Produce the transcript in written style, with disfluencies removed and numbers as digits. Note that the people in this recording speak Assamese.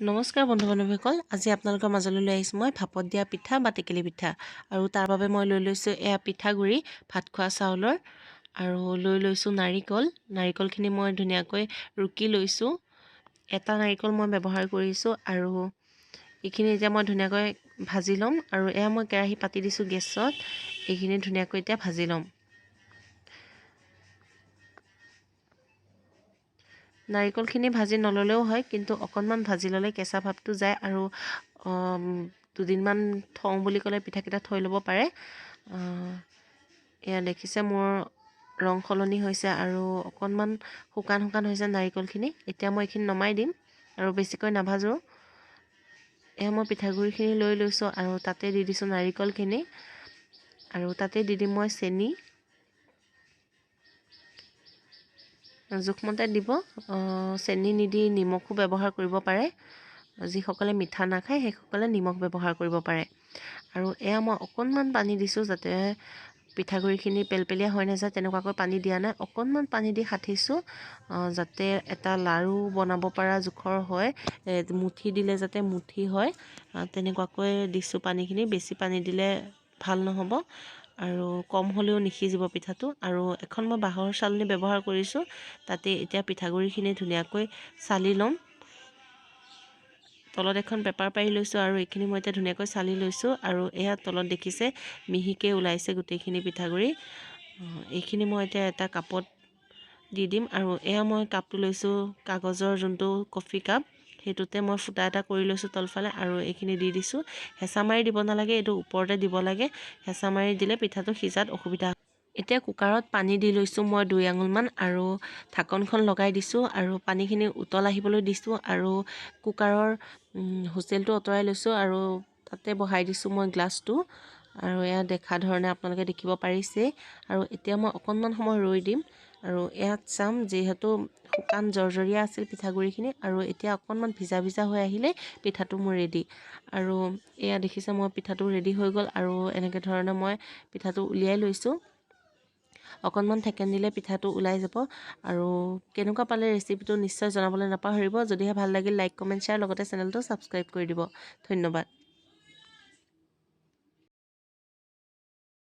নমস্কাৰ বন্ধু বান্ধৱীসকল, আজি আপোনালোকৰ মাজলৈ লৈ আহিছোঁ মই ভাপত দিয়া পিঠা বা টেকেলি পিঠা। আৰু তাৰ বাবে মই লৈ লৈছোঁ এয়া পিঠাগুড়ি, ভাত খোৱা চাউলৰ, আৰু লৈ লৈছোঁ নাৰিকল। নাৰিকলখিনি মই ধুনীয়াকৈ ৰুকি লৈছোঁ। এটা নাৰিকল মই ব্যৱহাৰ কৰিছোঁ আৰু এইখিনি এতিয়া মই ধুনীয়াকৈ ভাজি ল'ম। আৰু এয়া মই কেৰাহী পাতি দিছোঁ গেছত, এইখিনি ধুনীয়াকৈ এতিয়া ভাজি ল'ম। নাৰিকলখিনি ভাজি নল'লেও হয়, কিন্তু অকণমান ভাজি ল'লে কেঁচা ভাৱটো যায় আৰু দুদিনমান থওঁ বুলি ক'লে পিঠাকেইটা থৈ ল'ব পাৰে। এয়া দেখিছে মোৰ ৰং সলনি হৈছে আৰু অকণমান শুকান শুকান হৈছে নাৰিকলখিনি। এতিয়া মই এইখিনি নমাই দিম আৰু বেছিকৈ নাভাজোঁ। এয়া মই পিঠাগুড়িখিনি লৈ লৈছোঁ আৰু তাতে দি দিছোঁ নাৰিকলখিনি আৰু তাতে দি দিম মই চেনি। জোখমতে দিব, চেনি নিদি নিমখো ব্যৱহাৰ কৰিব পাৰে। যিসকলে মিঠা নাখায় সেইসকলে নিমখ ব্যৱহাৰ কৰিব পাৰে। আৰু এয়া মই অকণমান পানী দিছোঁ যাতে পিঠাগুড়িখিনি পেলপেলীয়া হৈ নাযায়, তেনেকুৱাকৈ পানী দিয়া নাই। অকণমান পানী দি সাঁঠিছোঁ যাতে এটা লাড়ু বনাব পৰা জোখৰ হয়, মুঠি দিলে যাতে মুঠি হয় তেনেকুৱাকৈ দিছোঁ পানীখিনি। বেছি পানী দিলে ভাল নহ'ব আৰু কম হ'লেও নিসিজিব পিঠাটো। আৰু এখন মই বাঁহৰ চালনী ব্যৱহাৰ কৰিছোঁ, তাতে এতিয়া পিঠাগুড়িখিনি ধুনীয়াকৈ চালি ল'ম। তলত এখন পেপাৰ পাৰি লৈছোঁ আৰু এইখিনি মই এতিয়া ধুনীয়াকৈ চালি লৈছোঁ। আৰু এয়া তলত দেখিছে মিহিকৈ ওলাইছে গোটেইখিনি পিঠাগুড়ি। এইখিনি মই এতিয়া এটা কাপত দি দিম। আৰু এয়া মই কাপটো লৈছোঁ কাগজৰ যোনটো কফি কাপ, সেইটোতে মই ফুটা এটা কৰি লৈছোঁ তলফালে আৰু এইখিনি দি দিছোঁ। হেঁচা মাৰি দিব নালাগে, এইটো ওপৰতে দিব লাগে। হেঁচা মাৰি দিলে পিঠাটো সিজাত অসুবিধা। এতিয়া কুকাৰত পানী দি লৈছোঁ মই 2 আঙুলমান আৰু ঢাকনখন লগাই দিছোঁ আৰু পানীখিনি উতল আহিবলৈ দিছোঁ। আৰু কুকাৰৰ হুইচেলটো আঁতৰাই লৈছোঁ আৰু তাতে বহাই দিছোঁ মই গ্লাছটো। আৰু এয়া দেখা ধৰণে আপোনালোকে দেখিব পাৰিছেই। আৰু এতিয়া মই অকণমান সময় ৰৈ দিম আৰু ইয়াত চাম, যিহেতু শুকান জৰ্জৰীয়া আছিল পিঠাগুড়িখিনি আৰু এতিয়া অকণমান ভিজা ভিজা হৈ আহিলে পিঠাটো মোৰ ৰেডি। আৰু এয়া দেখিছে মই পিঠাটো ৰেডি হৈ গ'ল আৰু এনেকৈ ধৰণে মই পিঠাটো উলিয়াই লৈছোঁ। অকণমান ঠেকেন দিলে পিঠাটো ওলাই যাব। আৰু কেনেকুৱা পালে ৰেচিপিটো নিশ্চয় জনাবলৈ নাপাহৰিব। যদিহে ভাল লাগিল লাইক, কমেণ্ট, শ্বেয়াৰ, লগতে চেনেলটো ছাবস্ক্ৰাইব কৰি দিব। ধন্যবাদ।